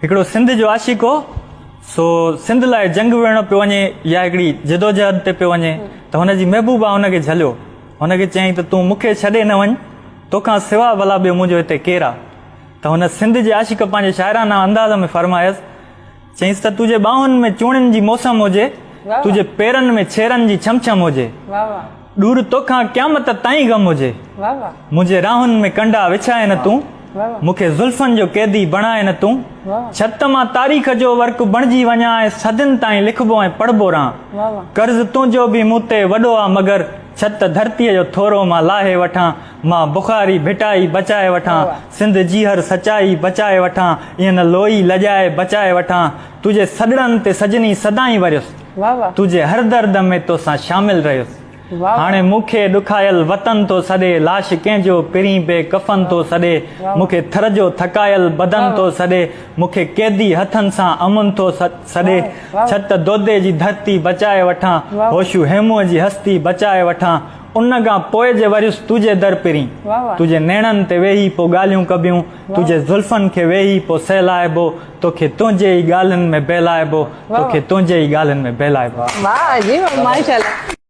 هڪڙو سنڌ جو عاشق هو، سو سنڌ لاء جنگ وڙهڻ پيو وڃي يا هڪڙي جدوجهد تي پيو وڃي ته هن جي محبوبا هن کي جهليو. هن کي چيائين ته تون مون کي ڇڏي نه وڃ، توکان سوا ڀلا ٻيو منهنجو هتي ڪير آ؟ ته هن سنڌ جي عاشق پنهنجي شاعرانه انداز ۾ فرمايس، چيائينس ته تنهنجي ٻانهن ۾ چوڻين جي موسم هجي، تنهنجي پيرن ۾ ڇيرن جي ڇم ڇم هجي. ڏور توکان قيامت تائين غم هجي. منهنجي راهن ۾ ڪنڊا وڇائي نه تون. مون کي زلفن جو قيدي بڻائي نه تون. ڇت مان تاريخ جو ورق بڻجي وڃان ۽ صدين تائين لکبو ۽ پڙهبو رهان. قرض تنهنجو به مون تي وڏو آ مگر ڇت ڌرتيء جو ٿورو مان لاهي وٺان. مان بخاري ڀٽائي بچائي وٺان. سنڌ جي هر سچائي بچائي وٺان. ايئن نه لوئي لڄائي بچائي وٺان. تنهنجي سڏڙن تي سجني سدائين وريس. تنهنجي هر درد ۾ توسان شامل رهيس. هاڻي مون کي ڏکايل وطن ٿو سڏي، لاش ڪنهن جو پرين بي ڪفن ٿو سڏي، مون کي ٿر جو ٿڪايل بدن ٿو سڏي، مون کي قيدي هٿن سان امن ٿو سڏي، ڇت دودي جي ڌرتي بچائي وٺان، هوشو هيمونء جي هستي بچائي وٺان، ان کان پوء جي وريس تنهنجي در پرين، تنهنجي نيڻن تي ويهي پوء ڳالهيون ڪبيون، تنهنجي زلفن کي ويهي پوء سهلائبو، توکي تنهنجي ئي ڳالهين ۾ بهلائبو، توکي تنهنجي ئي ڳالهين ۾ بهلائبو. واھ جي واھ ماشاءالله.